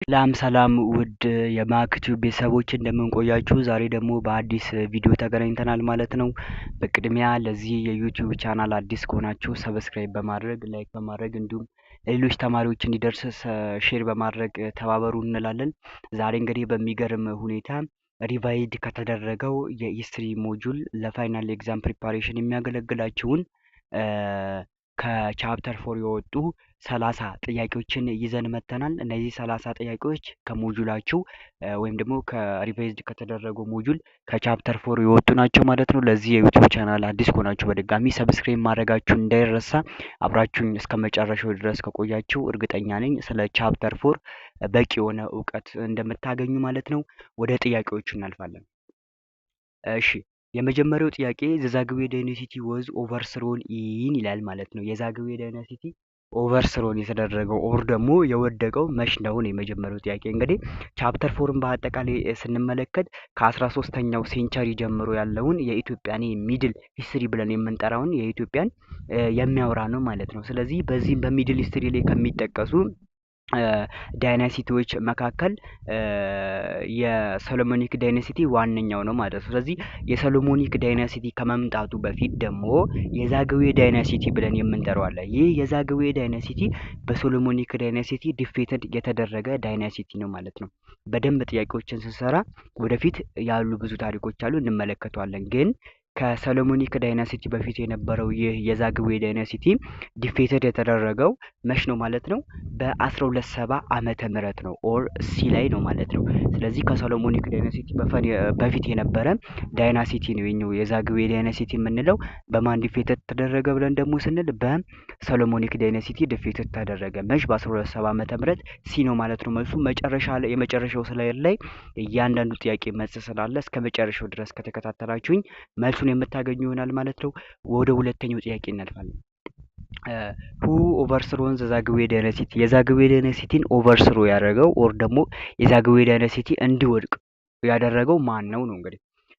ሰላም ሰላም ውድ የማክቲው ቤተሰቦች፣ እንደምን ቆያችሁ? ዛሬ ደግሞ በአዲስ ቪዲዮ ተገናኝተናል ማለት ነው። በቅድሚያ ለዚህ የ YouTube channel አዲስ ከሆናችሁ subscribe በማድረግ፣ like በማድረግ፣ እንዲሁም ለሌሎች ተማሪዎች እንዲደርስ share በማድረግ ተባበሩ እንላለን። ዛሬ እንግዲህ በሚገርም ሁኔታ revised ከተደረገው የ history module ለ final exam preparation የሚያገለግላችሁን ከ chapter 4 የወጡ 30 ጥያቄዎችን ይዘን መጥተናል። እነዚህ 30 ጥያቄዎች ከ module ኣችሁ ወይም ደግሞ ከ revised ከተደረገው module ከ chapter 4 የወጡ ናቸው ማለት ነው። ለዚህ የ YouTube channel አዲስ ከሆናችሁ በድጋሚ subscribe ማድረጋችሁ እንዳይረሳ። አብራችሁኝ እስከ መጨረሻው ድረስ ከቆያችሁ እርግጠኛ ነኝ ስለ chapter 4 በቂ የሆነ እውቀት እንደምታገኙ ማለት ነው። ወደ ጥያቄዎቹ እናልፋለን። እሺ፣ የመጀመሪያው ጥያቄ "The Zagwe dynasty was overthrown in" ይላል ማለት ነው። የዛግዌ dynasty overthrown የተደረገው or ደግሞ የወደቀው መች ነው ነው የመጀመሪያው ጥያቄ። እንግዲህ chapter 4 ን በአጠቃላይ ስንመለከት ከ13ኛው century ጀምሮ ያለውን የኢትዮጵያን middle history ብለን የምንጠራውን የኢትዮጵያን የሚያወራ ነው ማለት ነው። ስለዚህ በዚህም በ middle history ላይ ከሚጠቀሱ dynasty ዎች መካከል የ Solomonic dynasty ዋነኛው ነው ማለት ነው። ስለዚህ የ Solomonic dynasty ከመምጣቱ በፊት ደግሞ የዛግዌ dynasty ብለን የምንጠራው አለ። ይህ የዛግዌ dynasty በ Solomonic dynasty defeated የተደረገ dynasty ነው ማለት ነው። በደንብ ጥያቄዎችን ስንሰራ ወደፊት ያሉ ብዙ ታሪኮች አሉ፣ እንመለከተዋለን። ግን ከ Solomonic dynasty በፊት የነበረው ይህ የዛግዌ dynasty defeated የተደረገው መች ነው ማለት ነው? በ1270 ዓመተ ምህረት ነው or C ላይ ነው ማለት ነው። ስለዚህ ከ Solomonic dynasty በፊት የነበረ dynasty ነው የኛው የዛግዌ dynasty የምንለው። በማን defeated ተደረገ ብለን ደግሞ ስንል በ Solomonic dynasty defeated ተደረገ። መች? በ1270 ዓመተ ምህረት፣ C ነው ማለት ነው መልሱ። መጨረሻ ላይ፣ የመጨረሻው slide ላይ እያንዳንዱ ጥያቄ መልስ ስላለ እስከ መጨረሻው ድረስ ከተከታተላችሁኝ መልሱን የምታገኙ ይሆናል ማለት ነው። ወደ ሁለተኛው ጥያቄ እናልፋለን። Who overthrown the Zagwe dynasty? የዛግዌ dynasty ን overthrow ያደረገው or ደግሞ የዛግዌ dynasty እንዲወድቅ ያደረገው ማን ነው ነው።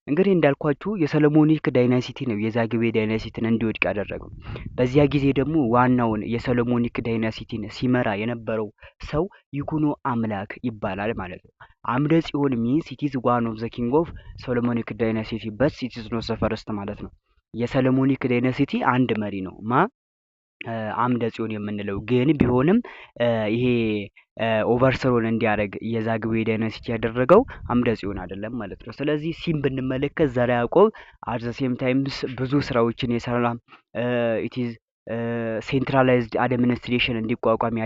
እንግዲህ እንዳልኳችሁ የ Solomonic dynasty ነው የዛግዌ dynasty ን እንዲወድቅ ያደረገው። በዚያ ጊዜ ደግሞ ዋናውን የ Solomonic dynasty ን ሲመራ የነበረው ሰው ይኩኖ አምላክ ይባላል ማለት ነው። አምደ ጽዮን means it is one of the king of Solomonic dynasty, but it is not the first ማለት ነው። የ Solomonic dynasty አንድ መሪ ነው ማ አምደ ጽዮን የምንለው። ግን ቢሆንም ይሄ overthrow ን እንዲያደርግ የዛግዌ dynasty ያደረገው አምደ ጽዮን አይደለም ማለት ነው። ስለዚህ C ም ብንመለከት ዘርዓ ያዕቆብ at the same times ብዙ ስራዎችን የሰራ፣ it's centralized administration እንዲቋቋም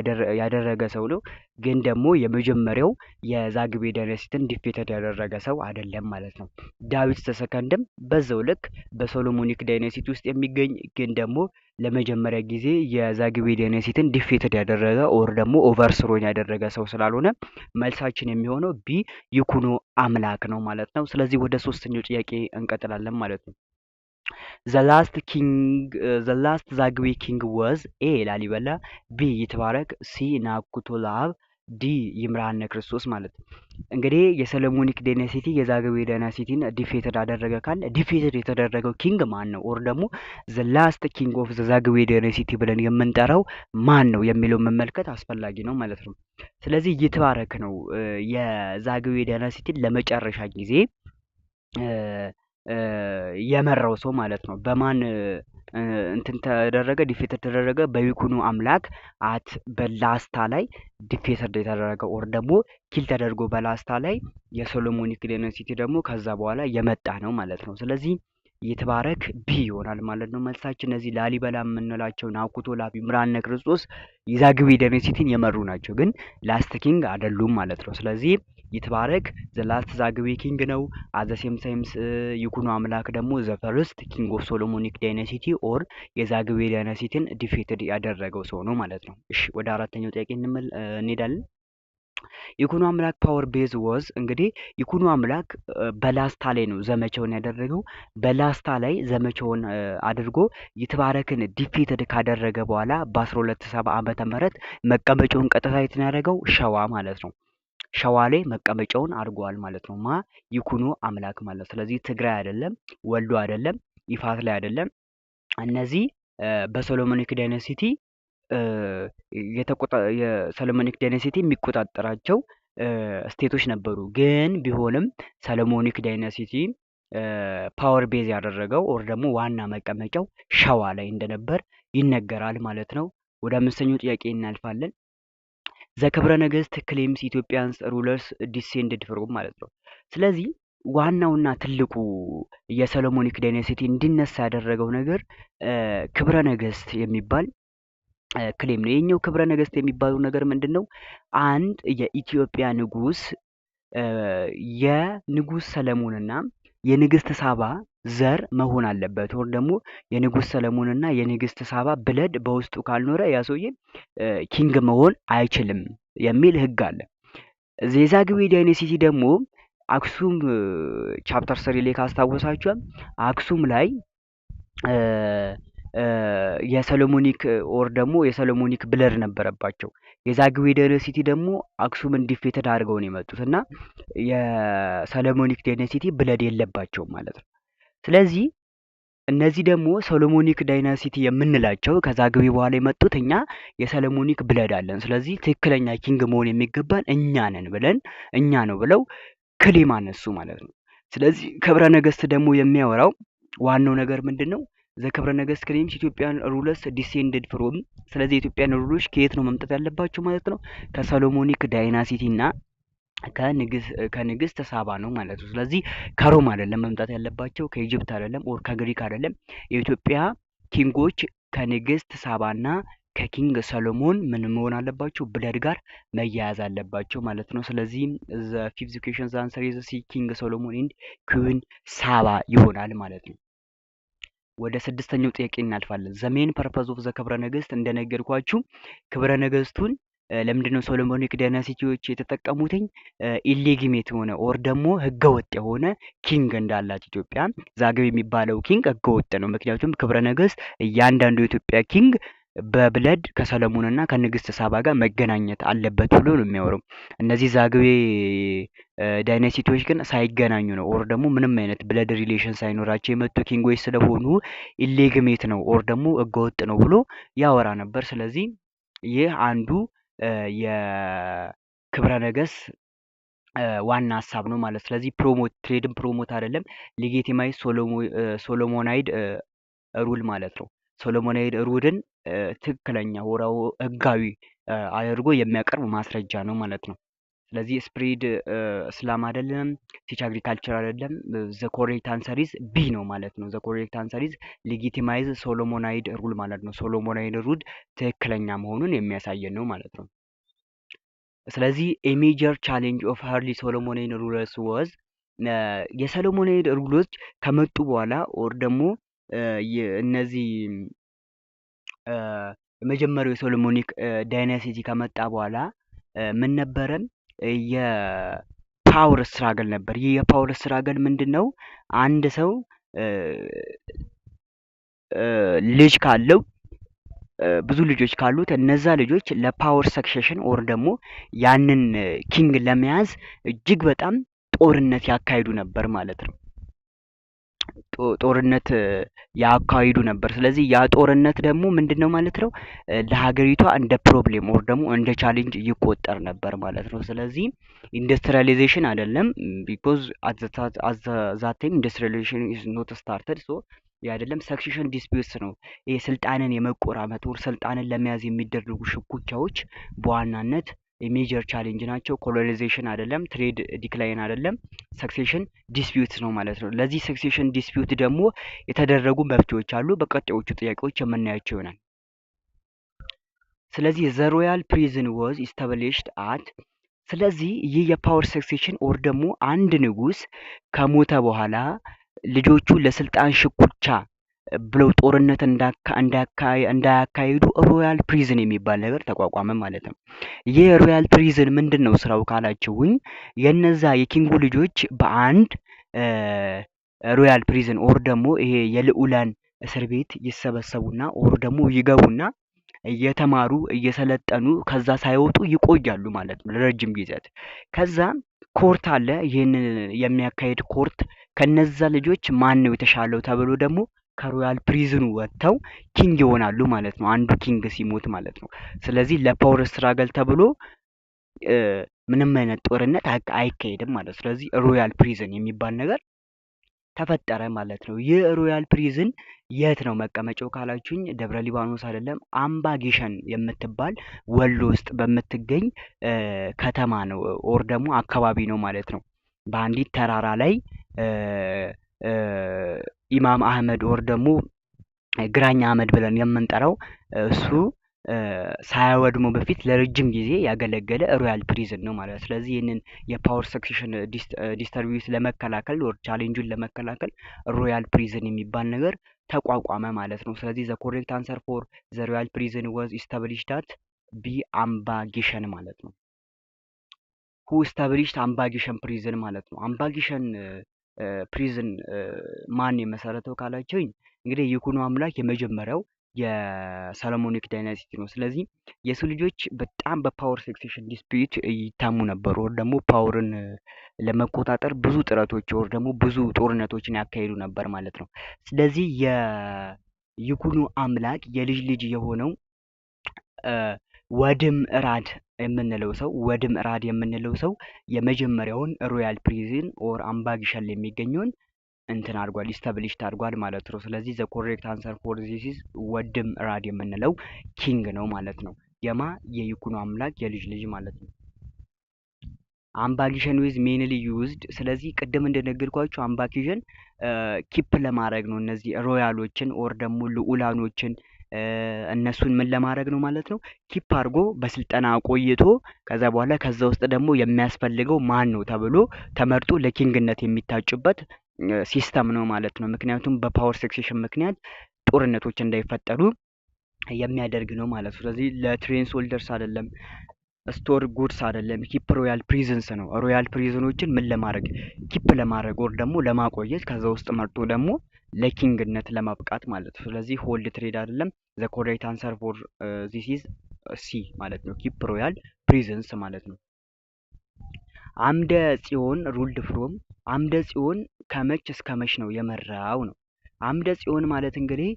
ያደረገ ሰው ነው። ግን ደግሞ የመጀመሪያው የዛግዌ dynasty ን defeated ያደረገ ሰው አይደለም ማለት ነው። ዳዊት the second ም በዛው ልክ በ Solomonic dynasty ውስጥ የሚገኝ ግን ደግሞ ለመጀመሪያ ጊዜ የዛግዌ dynasty ን defeated ያደረገ or ደግሞ overthrow ን ያደረገ ሰው ስላልሆነ መልሳችን የሚሆነው B ይኩኖ አምላክ ነው ማለት ነው። ስለዚህ ወደ ሶስተኛው ጥያቄ እንቀጥላለን ማለት ነው። The last Zagwe king was A ላሊበላ፣ B ይትባረክ፣ C ናኩቶ ለአብ፣ D ይምርሃነ ክርስቶስ ማለት ነው። እንግዲህ የ Solomonic dynasty የዛግዌ dynasty ን defeated አደረገ ካለ defeated የተደረገው king ማን ነው? Or ደግሞ the last king of the Zagwe dynasty ብለን የምንጠራው ማን ነው የሚለው መመልከት አስፈላጊ ነው ማለት ነው። ስለዚህ ይትባረክ ነው የዛግዌ dynasty ን ለመጨረሻ ጊዜ የመራው ሰው ማለት ነው። በማን እንትን ተደረገ? Defeated ተደረገ? በይኩኖ አምላክ at በላስታ ላይ defeated የተደረገ or ደግሞ kill ተደርጎ በላስታ ላይ። የ Solomonic dynasty ደግሞ ከዛ በኋላ የመጣ ነው ማለት ነው። ስለዚህ ይትባረክ B ይሆናል ማለት ነው መልሳችን። እነዚህ ላሊበላ የምንላቸው፣ ናኩቶ ለአብ፣ ይምርሃነ ክርስቶስ የዛግዌ dynasty ን የመሩ ናቸው፣ ግን last king አይደሉም ማለት ነው። ስለዚህ ይትባረክ the last Zagwe king ነው። At the same times ይኩኖ አምላክ ደግሞ the first king of Solomonic dynasty or የዛግዌ dynasty ን defeated ያደረገው ሰው ነው ማለት ነው። እሺ፣ ወደ አራተኛው ጥያቄ እንሄዳለን። ይኩኖ አምላክ power base was፣ እንግዲህ ይኩኖ አምላክ በላስታ ላይ ነው ዘመቻውን ያደረገው። በላስታ ላይ ዘመቻውን አድርጎ ይትባረክን defeated ካደረገ በኋላ በ1270 ዓመተ ምህረት መቀመጫውን ቀጥታ የት ነው ያደረገው? ሸዋ ማለት ነው። ሸዋ ላይ መቀመጫውን አድርጓል ማለት ነው። ማ? ይኩኖ አምላክ ማለት ነው። ስለዚህ ትግራይ አይደለም፣ ወሎ አይደለም፣ ይፋት ላይ አይደለም። እነዚህ በ Solomonic dynasty የ Solomonic dynasty የሚቆጣጠራቸው state ኦች ነበሩ። ግን ቢሆንም Solomonic dynasty power base ያደረገው or ደግሞ ዋና መቀመጫው ሸዋ ላይ እንደነበር ይነገራል ማለት ነው። ወደ አምስተኛው ጥያቄ እናልፋለን። The ክብረ ነገስት claims Ethiopians rulers descended from ማለት ነው። ስለዚህ ዋናውና ትልቁ የ Solomonic dynasty እንዲነሳ ያደረገው ነገር ክብረ ነገስት የሚባል claim ነው። ይህኛው ክብረ ነገስት የሚባለው ነገር ምንድን ነው? አንድ የኢትዮጵያ ንጉስ የንጉስ ሰለሞንና የንግስት ሳባ ዘር መሆን አለበት። ወር ደግሞ የንጉስ ሰለሞንና የንግስት ሳባ blood በውስጡ ካልኖረ ያ ሰውዬ king መሆን አይችልም የሚል ህግ አለ። የዛግዌ dynasty ደግሞ አክሱም chapter 3 ላይ ካስታወሳችሁ አክሱም ላይ የ Solomonic or ደግሞ የ Solomonic blood ነበረባቸው። የዛግዌ dynasty ደግሞ አክሱምን defeated አድርገው ነው የመጡት እና የ Solomonic dynasty blood የለባቸውም ማለት ነው። ስለዚህ እነዚህ ደግሞ Solomonic dynasty የምንላቸው ከዛግዌ በኋላ የመጡት እኛ የ Solomonic blood አለን፣ ስለዚህ ትክክለኛ king መሆን የሚገባን እኛ ነን ብለን እኛ ነው ብለው claim አነሱ ማለት ነው። ስለዚህ ክብረ ነገስት ደግሞ የሚያወራው ዋናው ነገር ምንድን ነው? The ክብረ ነገስት claims Ethiopian rulers descended from። ስለዚህ የ Ethiopian ruler ኦች ከየት ነው መምጣት ያለባቸው ማለት ነው? ከ Solomonic dynasty እና ከንግስት ሳባ ነው ማለት ነው። ስለዚህ ከሮም አይደለም መምጣት ያለባቸው፣ ከ Egypt አይደለም፣ or ከግሪክ አይደለም። የኢትዮጵያ king ኦች ከንግስት ሳባና ከ King ሰሎሞን ምን መሆን አለባቸው? Blood ጋር መያያዝ አለባቸው ማለት ነው። ስለዚህ the fifth question, the answer is C, King Solomon and Queen ሳባ ይሆናል ማለት ነው። ወደ ስድስተኛው ጥያቄ እናልፋለን። The main purpose of the ክብረ ነገስት፣ እንደነገርኳችሁ ክብረ ነገስቱን ለምንድነው Solomonic dynasty ዎች የተጠቀሙትኝ? Illegitimate የሆነ or ደግሞ ህገወጥ የሆነ king እንዳላት፣ ኢትዮጵያ ዛግዌ የሚባለው king ህገወጥ ነው። ምክንያቱም ክብረ ነገስት እያንዳንዱ የኢትዮጵያ king በ blood ከሰለሞንና ከንግስት ሳባ ጋር መገናኘት አለበት ብሎ ነው የሚያወራው። እነዚህ ዛግዌ dynasty ዎች ግን ሳይገናኙ ነው or ደግሞ ምንም አይነት blood relation ሳይኖራቸው የመጡ king ኦች ስለሆኑ illegitimate ነው or ደግሞ ህገወጥ ነው ብሎ ያወራ ነበር። ስለዚህ ይህ አንዱ የክብረ ነገስት ዋና ሀሳብ ነው ማለት። ስለዚህ promote trade ን promote አይደለም፣ legitimize Solomonide rule ማለት ነው። Solomonide rule ን ትክክለኛ ወራው ህጋዊ አድርጎ የሚያቀርብ ማስረጃ ነው ማለት ነው። ስለዚህ spread እስላም አይደለም፣ teach agriculture አይደለም። The correct answer is B ነው ማለት ነው። The correct answer is legitimize Solomonide rule ማለት ነው። Solomonide rule ትክክለኛ መሆኑን የሚያሳየን ነው ማለት ነው። ስለዚህ a major challenge of early Solomonian rulers was የ Solomonide rule ኦች ከመጡ በኋላ or ደግሞ እነዚህ የመጀመሪያው የ Solomonic dynasty ከመጣ በኋላ ምን ነበረን? የ power struggle ነበር። ይህ የ power struggle ምንድን ነው? አንድ ሰው ልጅ ካለው፣ ብዙ ልጆች ካሉት እነዛ ልጆች ለ power succession or ደግሞ ያንን king ለመያዝ እጅግ በጣም ጦርነት ያካሂዱ ነበር ማለት ነው። ጦርነት ያካሂዱ ነበር። ስለዚህ ያ ጦርነት ደግሞ ምንድን ነው ማለት ነው? ለሀገሪቷ እንደ problem or ደግሞ እንደ challenge ይቆጠር ነበር ማለት ነው። ስለዚህ industrialization አይደለም፣ because at that time industrialization is not started, so አይደለም። Succession disputes ነው። ይሄ ስልጣንን የመቆራመት or ስልጣንን ለመያዝ የሚደረጉ ሽኩቻዎች በዋናነት የ major challenge ናቸው። Colonization አይደለም፣ trade decline አይደለም፣ succession dispute ነው ማለት ነው። ለዚህ succession dispute ደግሞ የተደረጉ መፍትሄዎች አሉ። በቀጣዮቹ ጥያቄዎች የምናያቸው ይሆናል። ስለዚህ the royal prison was established at። ስለዚህ ይህ የ power succession or ደግሞ አንድ ንጉስ ከሞተ በኋላ ልጆቹ ለስልጣን ሽኩቻ ብለው ጦርነት እንዳያካሂዱ royal prison የሚባል ነገር ተቋቋመ ማለት ነው። ይህ royal prison ምንድን ነው ስራው ካላችሁኝ የነዛ የ king ኡ ልጆች በአንድ royal prison or ደግሞ ይሄ የልዑላን እስር ቤት ይሰበሰቡና or ደግሞ ይገቡና እየተማሩ እየሰለጠኑ ከዛ ሳይወጡ ይቆያሉ ማለት ነው ለረጅም ጊዜያት። ከዛ court አለ፣ ይህንን የሚያካሂድ court። ከነዛ ልጆች ማን ነው የተሻለው ተብሎ ደግሞ ከ royal prison ኑ ወጥተው king ይሆናሉ ማለት ነው። አንዱ king ሲሞት ማለት ነው። ስለዚህ ለ power struggle ተብሎ ምንም አይነት ጦርነት አይካሄድም ማለት ነው። ስለዚህ royal prison የሚባል ነገር ተፈጠረ ማለት ነው። ይህ royal prison የት ነው መቀመጫው ካላችሁኝ ደብረ ሊባኖስ አይደለም፣ አምባ ጊሸን የምትባል ወሎ ውስጥ በምትገኝ ከተማ ነው or ደግሞ አካባቢ ነው ማለት ነው። በአንዲት ተራራ ላይ ኢማም አህመድ or ደግሞ ግራኝ አህመድ ብለን የምንጠራው እሱ ሳያወድመው በፊት ለረጅም ጊዜ ያገለገለ royal prison ነው ማለት ነው። ስለዚህ ይህንን የ power succession distribute ለመከላከል or challenge ኡን ለመከላከል royal prison የሚባል ነገር ተቋቋመ ማለት ነው። ስለዚህ the correct answer for the royal prison was established at B አምባ ጊሸን ማለት ነው። Who established አምባ ጊሸን prison ማለት ነው። አምባ ጊሸን prison ማን የመሰረተው ካላችሁኝ እንግዲህ ይኩኖ አምላክ የመጀመሪያው የ Solomonic dynasty ነው። ስለዚህ የሰው ልጆች በጣም በ power succession dispute ይታሙ ነበሩ፣ or ደግሞ power ን ለመቆጣጠር ብዙ ጥረቶች or ደግሞ ብዙ ጦርነቶችን ያካሂዱ ነበር ማለት ነው። ስለዚህ የይኩኖ አምላክ የልጅ ልጅ የሆነው ወድም ራድ የምንለው ሰው፣ ወድም ራድ የምንለው ሰው የመጀመሪያውን royal prison or አምባ ጊሸን የሚገኘውን እንትን አድርጓል፣ establish አድርጓል ማለት ነው። ስለዚህ the correct answer for this is ወድም ራድ የምንለው king ነው ማለት ነው። የማ የይኩኖ አምላክ የልጅ ልጅ ማለት ነው። አምባ ጊሸን was mainly used። ስለዚህ ቅድም እንደነገርኳችሁ አምባ ጊሸን keep ለማድረግ ነው እነዚህ royal ኦችን or ደግሞ ልዑላኖችን፣ እነሱን ምን ለማድረግ ነው ማለት ነው፣ keep አድርጎ በስልጠና ቆይቶ ከዛ በኋላ ከዛ ውስጥ ደግሞ የሚያስፈልገው ማን ነው ተብሎ ተመርጦ ለ king ነት የሚታጩበት system ነው ማለት ነው። ምክንያቱም በ power succession ምክንያት ጦርነቶች እንዳይፈጠሩ የሚያደርግ ነው ማለት ነው። ስለዚህ ለ train soldiers አይደለም፣ store goods አይደለም፣ keep royal prisons ነው። Royal prison ኦችን ምን ለማድረግ፣ keep ለማድረግ or ደግሞ ለማቆየት፣ ከዛ ውስጥ መርጦ ደግሞ ለ king ነት ለማብቃት ማለት ነው። ስለዚህ hold trade አይደለም። The correct answer for this is C ማለት ነው። Keep royal prisons ማለት ነው። አምደ ጽዮን ruled from፣ አምደ ጽዮን ከመች እስከ መች ነው የመራው ነው። አምደ ጽዮን ማለት እንግዲህ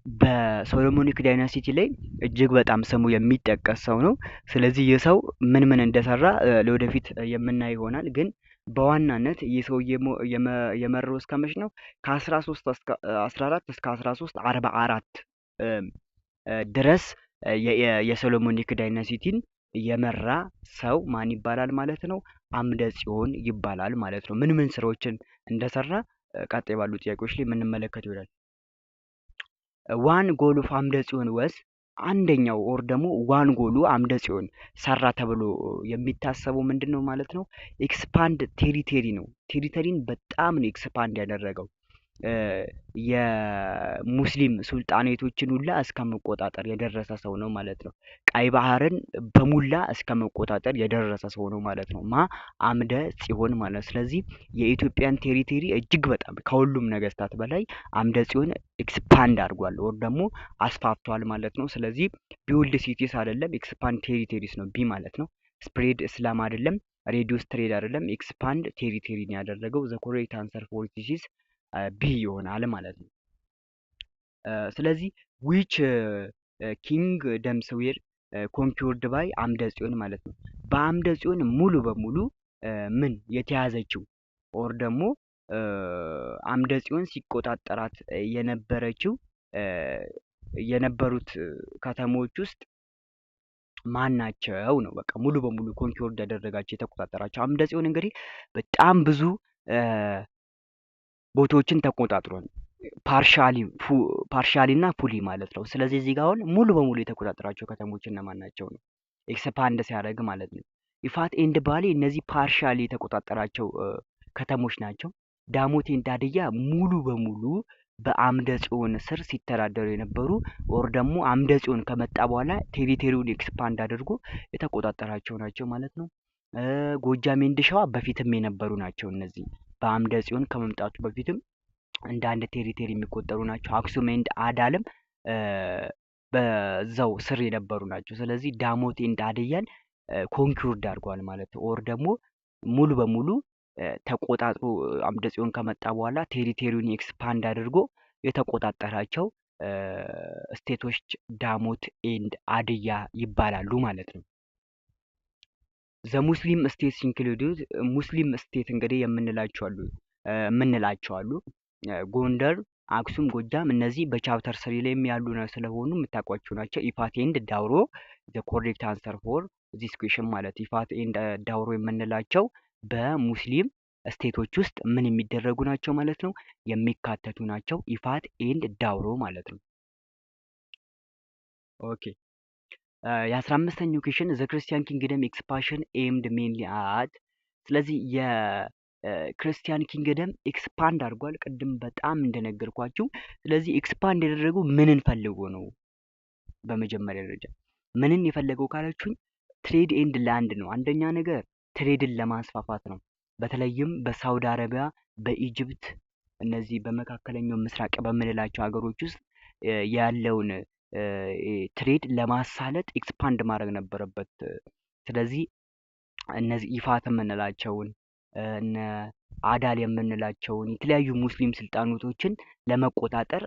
በ Solomonic dynasty ላይ እጅግ በጣም ስሙ የሚጠቀስ ሰው ነው። ስለዚህ ይህ ሰው ምን ምን እንደሰራ ለወደፊት የምናይ ይሆናል። ግን በዋናነት ይህ ሰው የመራው እስከ መች ነው? ከ1314 እስከ 1344 ድረስ የ Solomonic dynasty ን የመራ ሰው ማን ይባላል ማለት ነው? አምደ ጽዮን ይባላል ማለት ነው። ምን ምን ስራዎችን እንደሰራ ቀጣይ ባሉ ጥያቄዎች ላይ የምንመለከት ይሆናል። One goal of አምደ ጽዮን was፣ አንደኛው or ደግሞ one goal ኡ አምደ ጽዮን ሰራ ተብሎ የሚታሰበው ምንድን ነው ማለት ነው? Expand territory ነው። Territory ን በጣም ነው expand ያደረገው። የሙስሊም ሱልጣኔቶችን ሁላ እስከ መቆጣጠር የደረሰ ሰው ነው ማለት ነው። ቀይ ባህርን በሙላ እስከ መቆጣጠር የደረሰ ሰው ነው ማለት ነው። ማ አምደ ጽዮን ማለት ነው። ስለዚህ የኢትዮጵያን territory እጅግ በጣም ከሁሉም ነገስታት በላይ አምደ ጽዮን expand አድርጓል or ደግሞ አስፋፍቷል ማለት ነው። ስለዚህ build cities አይደለም፣ expand territories ነው B ማለት ነው። Spread Islam አይደለም፣ reduce trade አይደለም፣ expand territory ነው ያደረገው። The correct answer for this is B ይሆናል ማለት ነው። ስለዚህ which kingdoms were conquered by አምደ ጽዮን ማለት ነው። በአምደ ጽዮን ሙሉ በሙሉ ምን የተያዘችው or ደግሞ አምደ ጽዮን ሲቆጣጠራት የነበረችው የነበሩት ከተሞች ውስጥ ማን ናቸው ነው። በቃ ሙሉ በሙሉ conquered ያደረጋቸው፣ የተቆጣጠራቸው አምደ ጽዮን እንግዲህ በጣም ብዙ ቦታዎችን ተቆጣጥሯል። Partially እና fully ማለት ነው። ስለዚህ እዚህ ጋር አሁን ሙሉ በሙሉ የተቆጣጠራቸው ከተሞች እነማን ናቸው ነው፣ expand ሲያደርግ ማለት ነው። ኢፋት and ባሌ እነዚህ partially የተቆጣጠራቸው ከተሞች ናቸው። ዳሞት and ሀዲያ ሙሉ በሙሉ በአምደ ጽዮን ስር ሲተዳደሩ የነበሩ or ደግሞ አምደ ጽዮን ከመጣ በኋላ territory ውን expand አድርጎ የተቆጣጠራቸው ናቸው ማለት ነው። ጎጃም and ሸዋ በፊትም የነበሩ ናቸው። እነዚህ በአምደ ጽዮን ከመምጣቱ በፊትም እንደ አንድ territory የሚቆጠሩ ናቸው። አክሱም and አዳልም በዛው ስር የነበሩ ናቸው። ስለዚህ ዳሞት and ሀዲያን conquered አድርጓል ማለት ነው። Or ደግሞ ሙሉ በሙሉ ተቆጣጥሮ አምደ ጽዮን ከመጣ በኋላ territory ውን expand አድርጎ የተቆጣጠራቸው state ኦች ዳሞት and ሀዲያ ይባላሉ ማለት ነው። The Muslim states include Muslim state እንግዲህ የምንላቸው አሉ። ጎንደር፣ አክሱም፣ ጎጃም እነዚህ በ chapter 3 ላይም ያሉ ስለሆኑ የምታውቋቸው ናቸው። ኢፋት and ዳውሮ the correct answer for this question ማለት ኢፋት and ዳውሮ የምንላቸው በ Muslim state ኦች ውስጥ ምን የሚደረጉ ናቸው ማለት ነው? የሚካተቱ ናቸው። ኢፋት and ዳውሮ ማለት ነው። Okay፣ የ15ኛው question the Christian kingdom expansion aimed mainly at። ስለዚህ የ Christian kingdom expand አድርጓል ቅድም በጣም እንደነገርኳችሁ። ስለዚህ expand ያደረገው ምንን ፈልጎ ነው? በመጀመሪያ ደረጃ ምንን የፈለገው ካላችሁኝ trade and land ነው። አንደኛ ነገር trade ን ለማስፋፋት ነው። በተለይም በሳውዲ አረቢያ፣ በ Egypt፣ እነዚህ በመካከለኛው ምስራቅ በምንላቸው ሀገሮች ውስጥ ያለውን trade ለማሳለጥ expand ማድረግ ነበረበት። ስለዚህ እነዚህ ኢፋት የምንላቸውን፣ እነ አዳል የምንላቸውን የተለያዩ ሙስሊም ስልጣኔቶችን ለመቆጣጠር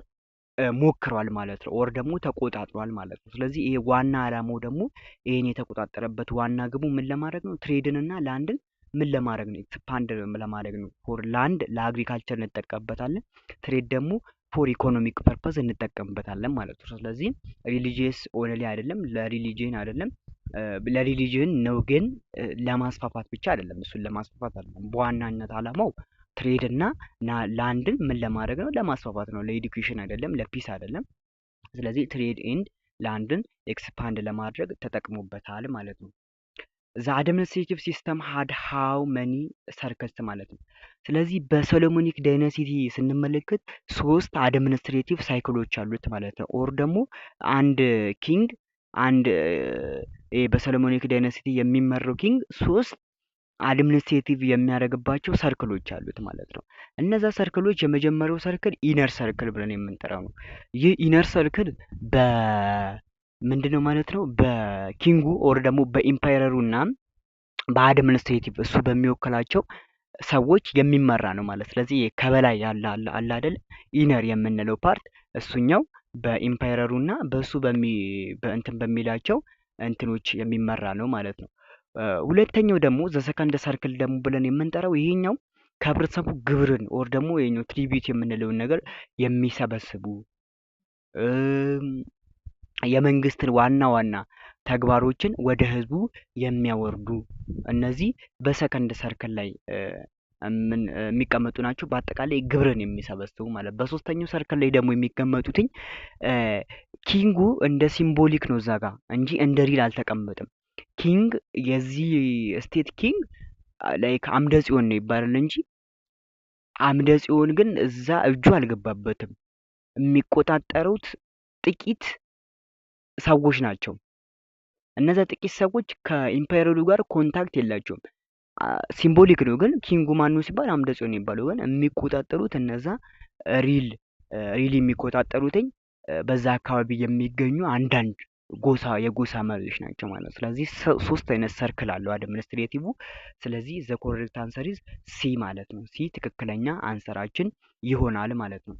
ሞክሯል ማለት ነው። Or ደግሞ ተቆጣጥሯል ማለት ነው። ስለዚህ ይሄ ዋና አላማው ደግሞ ይሄን የተቆጣጠረበት ዋና ግቡ ምን ለማድረግ ነው? Trade ን እና ላንድን ምን ለማድረግ ነው? Expand ለማድረግ ነው። For land ለ agriculture እንጠቀምበታለን። Trade ደግሞ for economic purpose እንጠቀምበታለን ማለት ነው። ስለዚህ religious only አይደለም፣ ለ religion አይደለም፣ ለ religion ነው ግን ለማስፋፋት ብቻ አይደለም። እሱን ለማስፋፋት አይደለም። በዋናነት አላማው trade እና ላንድን ምን ለማድረግ ነው? ለማስፋፋት ነው። ለ education አይደለም፣ ለ peace አይደለም። ስለዚህ trade and land ን expand ለማድረግ ተጠቅሞበታል ማለት ነው። The administrative system had how many circles ማለት ነው። ስለዚህ በ Solomonic dynasty ስንመለከት ሶስት administrative cycle ኦች አሉት ማለት ነው። Or ደግሞ አንድ king አንድ በ Solomonic dynasty የሚመራው king ሶስት administrative የሚያደርግባቸው circle ኦች አሉት ማለት ነው። እነዛ circle ኦች የመጀመሪያው circle inner circle ብለን የምንጠራው ነው። ይህ inner circle በ ምንድነው ማለት ነው? በ king ኡ or ደግሞ በ emperor ኡ እና በ administrative እሱ በሚወክላቸው ሰዎች የሚመራ ነው ማለት። ስለዚህ ከበላይ ያለ አለ አይደል inner የምንለው part እሱኛው በ emperor ኡ እና በእሱ በሚ በእንትን በሚላቸው እንትኖች የሚመራ ነው ማለት ነው። ሁለተኛው ደግሞ the second circle ደግሞ ብለን የምንጠራው ይሄኛው ከህብረተሰቡ ግብርን or ደግሞ ይሄኛው tribute የምንለውን ነገር የሚሰበስቡ፣ የመንግስትን ዋና ዋና ተግባሮችን ወደ ህዝቡ የሚያወርዱ እነዚህ በ second circle ላይ የሚቀመጡ ናቸው። በአጠቃላይ ግብርን የሚሰበስቡ ማለት። በሶስተኛው circle ላይ ደግሞ የሚቀመጡትኝ king ኡ እንደ symbolic ነው እዛ ጋ እንጂ እንደ real አልተቀመጥም። King የዚህ state king like አምደ ጽዮን ነው ይባላል እንጂ አምደ ጽዮን ግን እዛ እጁ አልገባበትም። የሚቆጣጠሩት ጥቂት ሰዎች ናቸው። እነዛ ጥቂት ሰዎች ከ emperor ኡ ጋር contact የላቸውም። Symbolic ነው ግን king ኡ ማነው ሲባል አምደ ጽዮን የሚባለው ግን የሚቆጣጠሩት እነዛ real የሚቆጣጠሩትኝ በዛ አካባቢ የሚገኙ አንዳንድ ጎሳ የጎሳ መሪዎች ናቸው ማለት ነው። ስለዚህ ሶስት አይነት circle አለው administrative። ስለዚህ the correct answer is C ማለት ነው። C ትክክለኛ answer ኣችን ይሆናል ማለት ነው።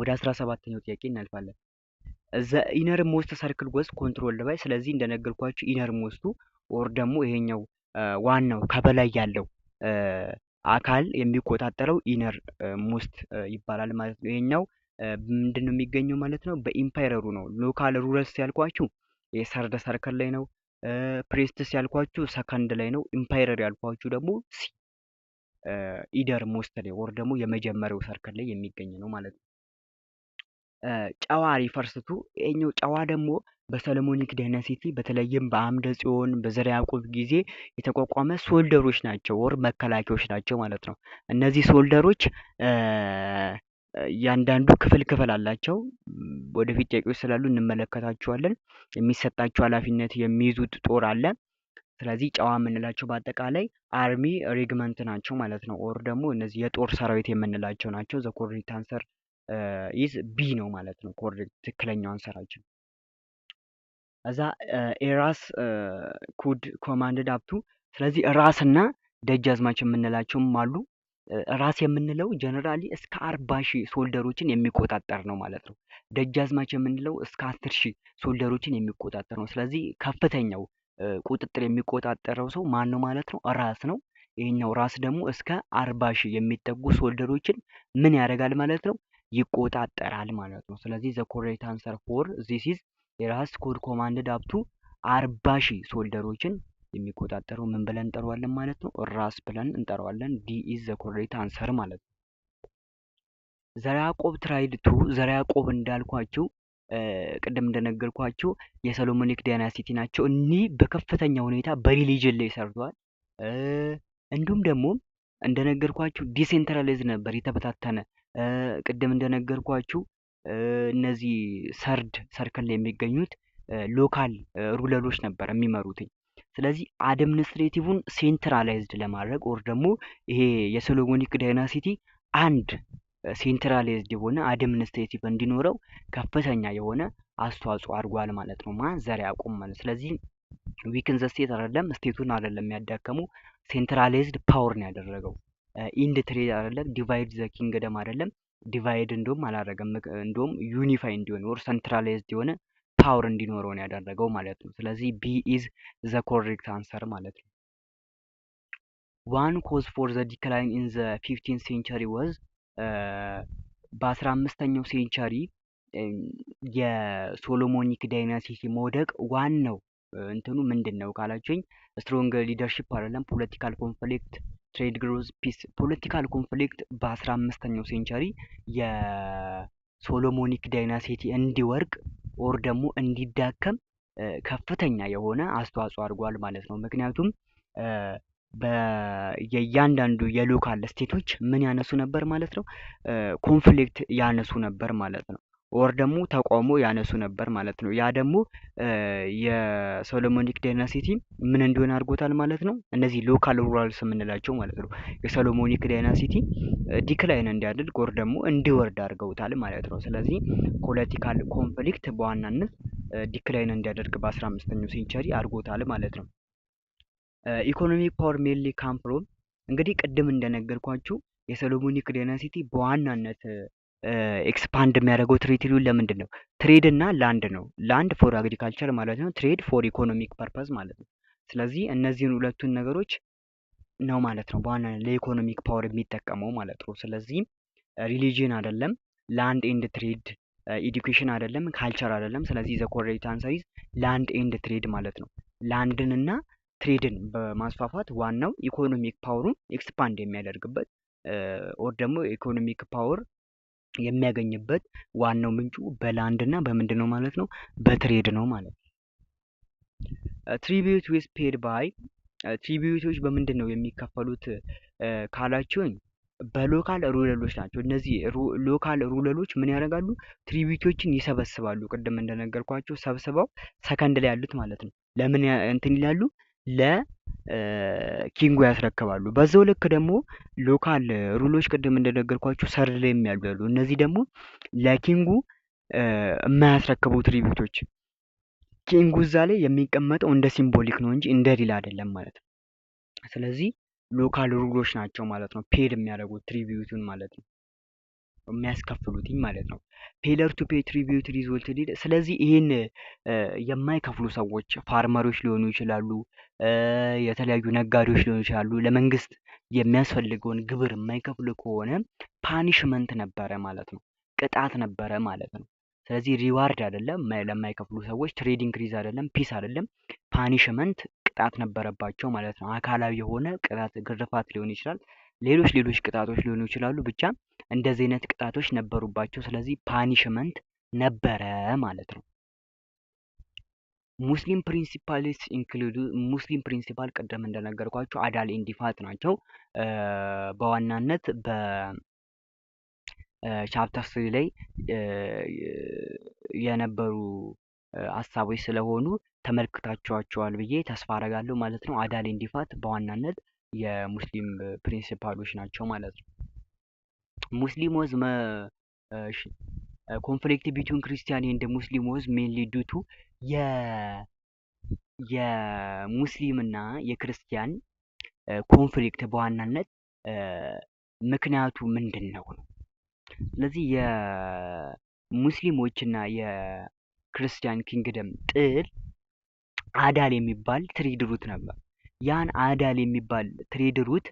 ወደ 17ኛው ጥያቄ እናልፋለን። The innermost circle was controlled by። ስለዚህ እንደነገርኳችሁ innermost ኡ or ደግሞ ይሄኛው ዋናው ከበላይ ያለው አካል የሚቆጣጠረው innermost ይባላል ማለት ነው። ይሄኛው ምንድን ነው የሚገኘው ማለት ነው? በ emperor ኡ ነው። Local rulers ያልኳችሁ የ third circle ላይ ነው። Priests ያልኳችሁ ሰከንድ ላይ ነው። Emperor ያልኳችሁ ደግሞ C innermost ላይ or ደግሞ የመጀመሪያው circle ላይ የሚገኝ ነው ማለት ነው። ጨዋ refers to። ይሄኛው ጨዋ ደግሞ በ Solomonic dynasty በተለይም በአምደ ጽዮን በዘርዓ ያዕቆብ ጊዜ የተቋቋመ soldier ኦች ናቸው or መከላከያዎች ናቸው ማለት ነው። እነዚህ soldier ኦች እያንዳንዱ ክፍል ክፍል አላቸው። ወደፊት ጥያቄዎች ስላሉ እንመለከታቸዋለን። የሚሰጣቸው ኃላፊነት የሚይዙት ጦር አለ። ስለዚህ ጨዋ የምንላቸው በአጠቃላይ army regiment ናቸው ማለት ነው። Or ደግሞ እነዚህ የጦር ሰራዊት የምንላቸው ናቸው። The correct answer is B ነው ማለት ነው። Correct ትክክለኛው answer ኣችን። እዛ a ራስ could commanded up to። ስለዚህ ራስና ደጃዝማች የምንላቸውም አሉ። ራስ የምንለው generally እስከ 40,000 soldier ኦችን የሚቆጣጠር ነው ማለት ነው። ደጃዝማች የምንለው እስከ 10,000 soldier ኦችን የሚቆጣጠር ነው። ስለዚህ ከፍተኛው ቁጥጥር የሚቆጣጠረው ሰው ማን ነው ማለት ነው? ራስ ነው። ይሄኛው ራስ ደግሞ እስከ 40,000 የሚጠጉ soldier ኦችን ምን ያደርጋል ማለት ነው? ይቆጣጠራል ማለት ነው። ስለዚህ the correct answer for this is የራስ could commanded up to 40,000 soldier ኦችን የሚቆጣጠረው ምን ብለን እንጠራዋለን ማለት ነው? ራስ ብለን እንጠራዋለን። D is the correct answer ማለት ነው። ዘርዓ ያዕቆብ tried to፣ ዘርዓ ያዕቆብ እንዳልኳችሁ፣ ቅድም እንደነገርኳችሁ የ Solomonic dynasty ናቸው። እኒህ በከፍተኛ ሁኔታ በ religion ላይ ሰርተዋል። እንዲሁም ደግሞ እንደነገርኳችሁ decentralize ነበር፣ የተበታተነ። ቅድም እንደነገርኳችሁ እነዚህ third circle ላይ የሚገኙት local ruler ኦች ነበር የሚመሩት። ስለዚህ administrative ን centralized ለማድረግ or ደግሞ ይሄ የ Solomonic dynasty አንድ centralized የሆነ administrative እንዲኖረው ከፍተኛ የሆነ አስተዋጽኦ አድርጓል ማለት ነው። ማን? ዘርዓ ያዕቆብ ማለት። ስለዚህ weaken the state አይደለም፣ state ኡን አይደለም ያዳከሙ፣ centralized power ነው ያደረገው። End trade አይደለም፣ divide the kingdom አይደለም፣ divide እንደውም አላደረገም። እንደውም unify እንዲሆን or centralized የሆነ power እንዲኖረው ነው ያደረገው ማለት ነው። ስለዚህ B is the correct answer ማለት ነው። One cause for the decline in the 15 century was፣ በ15ኛው century የ Solomonic dynasty መውደቅ ዋናው እንትኑ ምንድን ነው ካላችሁኝ፣ strong leadership አይደለም፣ political conflict፣ trade growth፣ peace። Political conflict በ15ኛው century የ Solomonic dynasty እንዲወድቅ or ደግሞ እንዲዳከም ከፍተኛ የሆነ አስተዋጽኦ አድርጓል ማለት ነው። ምክንያቱም የእያንዳንዱ የ local state ኦች ምን ያነሱ ነበር ማለት ነው? Conflict ያነሱ ነበር ማለት ነው። Or ደግሞ ተቃውሞ ያነሱ ነበር ማለት ነው። ያ ደግሞ የ Solomonic dynasty ምን እንዲሆን አድርጎታል ማለት ነው። እነዚህ local rulers የምንላቸው ማለት ነው የ Solomonic dynasty decline እንዲያደርግ or ደግሞ እንዲወርድ አድርገውታል ማለት ነው። ስለዚህ political conflict በዋናነት decline እንዲያደርግ በ15ኛው century አድርጎታል ማለት ነው። Economic power mainly came from፣ እንግዲህ ቅድም እንደነገርኳችሁ የ Solomonic dynasty በዋናነት expand የሚያደርገው territory ውን ለምንድን ነው? Trade እና land ነው። Land for agriculture ማለት ነው። Trade for economic purpose ማለት ነው። ስለዚህ እነዚህን ሁለቱን ነገሮች ነው ማለት ነው በዋናነት ለ economic power የሚጠቀመው ማለት ነው። ስለዚህ religion አይደለም፣ land and trade፣ education አይደለም፣ culture አይደለም። ስለዚህ the correct answer is land and trade ማለት ነው። Land ን እና trade ን በማስፋፋት ዋናው economic power ኡን expand የሚያደርግበት or ደግሞ economic power የሚያገኝበት ዋናው ምንጩ በ land እና በምንድን ነው ማለት ነው? በ trade ነው ማለት ነው። Tribute was paid by፣ tribute ኦች በምንድን ነው የሚከፈሉት ካላችሁኝ በ local ruler ኦች ናቸው። እነዚህ local ruler ኦች ምን ያደርጋሉ? Tribute ኦችን ይሰበስባሉ። ቅድም እንደነገርኳችሁ ሰብስበው ሰከንድ ላይ ያሉት ማለት ነው። ለምን እንትን ይላሉ? ለ king ኡ ያስረክባሉ። በዛው ልክ ደግሞ local ruler ኦች ቅድም እንደነገርኳችሁ third ላይ ያሉ ያሉ እነዚህ ደግሞ ለ king ኡ የማያስረክቡ tribute ኦች፣ king ኡ እዛ ላይ የሚቀመጠው እንደ symbolic ነው እንጂ እንደ real አይደለም ማለት ነው። ስለዚህ local ruler ኦች ናቸው ማለት ነው paid የሚያደርጉት tribute ኡን ማለት ነው፣ የሚያስከፍሉትኝ ማለት ነው። Failure to pay tribute resulted፣ ስለዚህ ይህን የማይከፍሉ ሰዎች farmer ኦች ሊሆኑ ይችላሉ፣ የተለያዩ ነጋዴዎች ሊሆኑ ይችላሉ። ለመንግስት የሚያስፈልገውን ግብር የማይከፍሉ ከሆነ punishment ነበረ ማለት ነው፣ ቅጣት ነበረ ማለት ነው። ስለዚህ reward አይደለም ለማይከፍሉ ሰዎች፣ trade increase አይደለም፣ peace አይደለም፣ punishment ቅጣት ነበረባቸው ማለት ነው። አካላዊ የሆነ ቅጣት ግርፋት ሊሆን ይችላል፣ ሌሎች ሌሎች ቅጣቶች ሊሆኑ ይችላሉ። ብቻ እንደዚህ አይነት ቅጣቶች ነበሩባቸው። ስለዚህ punishment ነበረ ማለት ነው። Muslim principals include፣ Muslim principal ቅድም እንደነገርኳችሁ አዳል and ኢፋት ናቸው። በዋናነት በ chapter 3 ላይ የነበሩ ሀሳቦች ስለሆኑ ተመልክታችኋቸዋል ብዬ ተስፋ አደርጋለሁ ማለት ነው። አዳል and ኢፋት በዋናነት የሙስሊም principal ኦች ናቸው ማለት ነው። Muslim was፣ conflict between Christian and Muslim was mainly due to፣ የሙስሊምና የክርስቲያን conflict በዋናነት ምክንያቱ ምንድን ነው ነው? ስለዚህ የሙስሊሞችና የክርስቲያን kingdom ጥል አዳል የሚባል trade route ነበር። ያን አዳል የሚባል trade route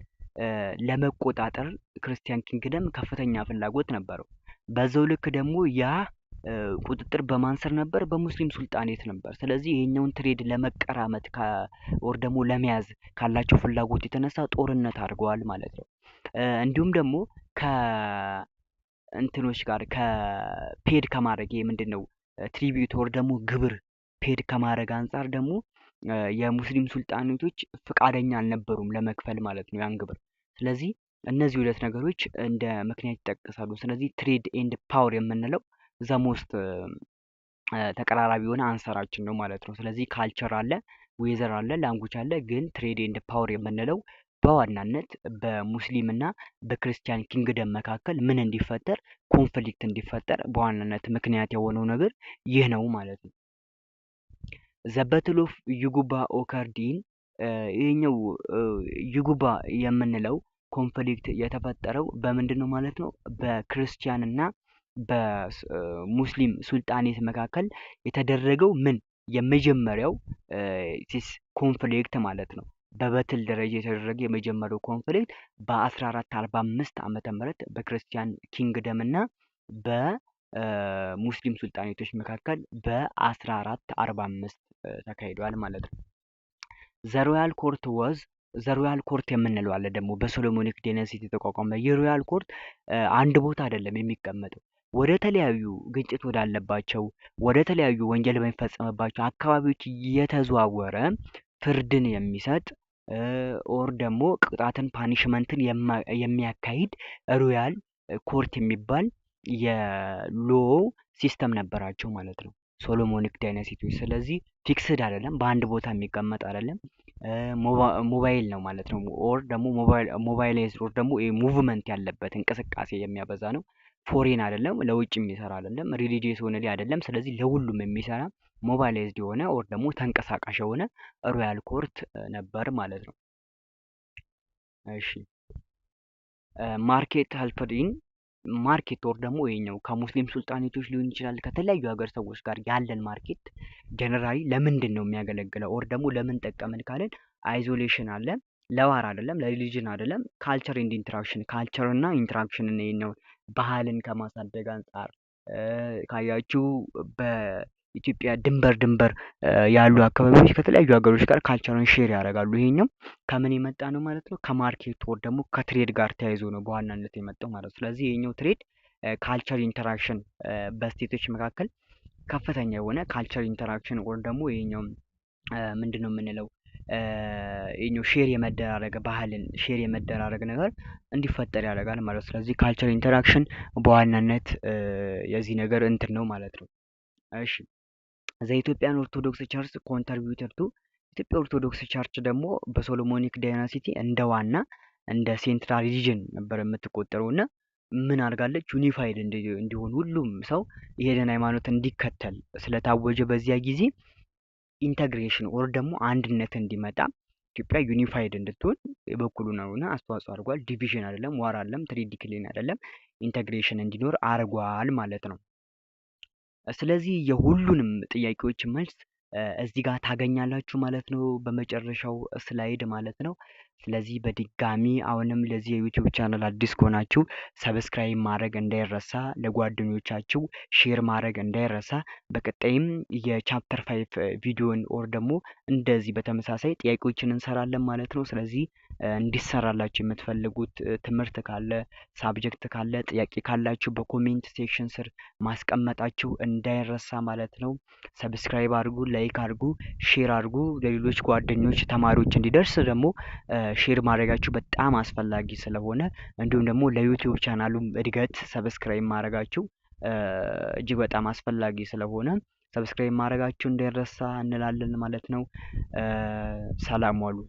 ለመቆጣጠር Christian kingdom ከፍተኛ ፍላጎት ነበረው። በዛው ልክ ደግሞ ያ ቁጥጥር በማን ስር ነበር? በሙስሊም ሱልጣኔት ነበር። ስለዚህ ይሄኛውን trade ለመቀራመት or ደግሞ ለመያዝ ካላቸው ፍላጎት የተነሳ ጦርነት አድርገዋል ማለት ነው። እንዲሁም ደግሞ ከእንትኖች ጋር ከ paid ከማድረግ፣ ይሄ ምንድን ነው፣ tribute or ደግሞ ግብር paid ከማድረግ አንጻር ደግሞ የሙስሊም ሱልጣኔቶች ፍቃደኛ አልነበሩም ለመክፈል ማለት ነው ያን ግብር። ስለዚህ እነዚህ ሁለት ነገሮች እንደ ምክንያት ይጠቀሳሉ። ስለዚህ trade and power የምንለው the most ተቀራራቢ የሆነ answer ኣችን ነው ማለት ነው። ስለዚህ culture አለ፣ weather አለ፣ language አለ። ግን trade and power የምንለው በዋናነት በሙስሊም እና በ Christian kingdom መካከል ምን እንዲፈጠር፣ conflict እንዲፈጠር በዋናነት ምክንያት የሆነው ነገር ይህ ነው ማለት ነው። The Battle of ይጉባ occurred in፣ ይህኛው ይጉባ የምንለው conflict የተፈጠረው በምንድን ነው ማለት ነው? በክርስቲያን እና በሙስሊም ሱልጣኔት መካከል የተደረገው ምን የመጀመሪያው this conflict ማለት ነው። በ battle ደረጃ የተደረገ የመጀመሪያው conflict በ1445 ዓመተ ምህረት በ Christian kingdom እና በሙስሊም ሱልጣኔቶች መካከል በ1445 ተካሂዷል ማለት ነው። The royal court was፣ the royal court የምንለው አለ ደግሞ በ Solomonic dynasty የተቋቋመ። የ royal court አንድ ቦታ አይደለም የሚቀመጠው፣ ወደ ተለያዩ ግጭት ወዳለባቸው፣ ወደ ተለያዩ ወንጀል በሚፈጸምባቸው አካባቢዎች እየተዘዋወረ ፍርድን የሚሰጥ or ደግሞ ቅጣትን፣ punishment ን የሚያካሂድ royal court የሚባል የ law system ነበራቸው ማለት ነው Solomonic dynasty ዎች። ስለዚህ fixed አይደለም፣ በአንድ ቦታ የሚቀመጥ አይደለም፣ ሞባይል ነው ማለት ነው። Or ደግሞ mobilized or ደግሞ movement ያለበት፣ እንቅስቃሴ የሚያበዛ ነው። Foreign አይደለም፣ ለውጭ የሚሰራ አይደለም፣ religious only አይደለም። ስለዚህ ለሁሉም የሚሰራ mobilized የሆነ or ደግሞ ተንቀሳቃሽ የሆነ royal court ነበር ማለት ነው። እሺ፣ market helped in፣ market or ደግሞ ይሄኛው ከሙስሊም ሱልጣኔቶች ሊሆን ይችላል፣ ከተለያዩ ሀገር ሰዎች ጋር ያለን market generally ለምንድን ነው የሚያገለግለው or ደግሞ ለምን ጠቀምን ካለን isolation አለ፣ ለ war አይደለም፣ ለ religion አይደለም፣ culture and interaction፣ culture እና interaction ነው። ባህልን ከማሳደግ አንጻር ካያችሁ በኢትዮጵያ ድንበር ድንበር ያሉ አካባቢዎች ከተለያዩ ሀገሮች ጋር culture ን share ያደርጋሉ። ይሄኛው ከምን የመጣ ነው ማለት ነው? ከ market or ደግሞ ከ trade ጋር ተያይዞ ነው በዋናነት የመጣው ማለት ነው። ስለዚህ ይሄኛው trade culture interaction በ state ኦች መካከል ከፍተኛ የሆነ culture interaction or ደግሞ ይሄኛው ምንድን ነው የምንለው፣ ይሄኛው share የመደራረግ፣ ባህልን share የመደራረግ ነገር እንዲፈጠር ያደርጋል ማለት ነው። ስለዚህ culture interaction በዋናነት የዚህ ነገር እንትን ነው ማለት ነው። እሺ፣ the Ethiopian Orthodox Church contributed to፣ ኢትዮጵያ Orthodox Church ደግሞ በ Solomonic dynasty እንደ ዋና እንደ central religion ነበር የምትቆጠረው እና ምን አድርጋለች? Unified እንዲሆን፣ ሁሉም ሰው ይሄንን ሃይማኖት እንዲከተል ስለታወጀ በዚያ ጊዜ integration or ደግሞ አንድነት እንዲመጣ፣ ኢትዮጵያ unified እንድትሆን የበኩሉን እና አስተዋጽኦ አድርጓል። Division አይደለም፣ war አይደለም፣ trade decline አይደለም፣ integration እንዲኖር አድርጓል ማለት ነው። ስለዚህ የሁሉንም ጥያቄዎች መልስ እዚህ ጋር ታገኛላችሁ ማለት ነው፣ በመጨረሻው slide ማለት ነው። ስለዚህ በድጋሚ አሁንም ለዚህ የ YouTube channel አዲስ ከሆናችሁ subscribe ማድረግ እንዳይረሳ፣ ለጓደኞቻችሁ share ማድረግ እንዳይረሳ። በቀጣይም የ chapter 5 ቪዲዮን or ደግሞ እንደዚህ በተመሳሳይ ጥያቄዎችን እንሰራለን ማለት ነው። ስለዚህ እንዲሰራላችሁ የምትፈልጉት ትምህርት ካለ፣ subject ካለ፣ ጥያቄ ካላችሁ በ comment section ስር ማስቀመጣችሁ እንዳይረሳ ማለት ነው። Subscribe አድርጉ፣ like አድርጉ፣ share አድርጉ። ለሌሎች ጓደኞች ተማሪዎች እንዲደርስ ደግሞ share ማድረጋችሁ በጣም አስፈላጊ ስለሆነ እንዲሁም ደግሞ ለ YouTube ቻናሉም እድገት subscribe ማድረጋችሁ እጅግ በጣም አስፈላጊ ስለሆነ subscribe ማድረጋችሁ እንዳይረሳ እንላለን ማለት ነው። ሰላም ዋሉ።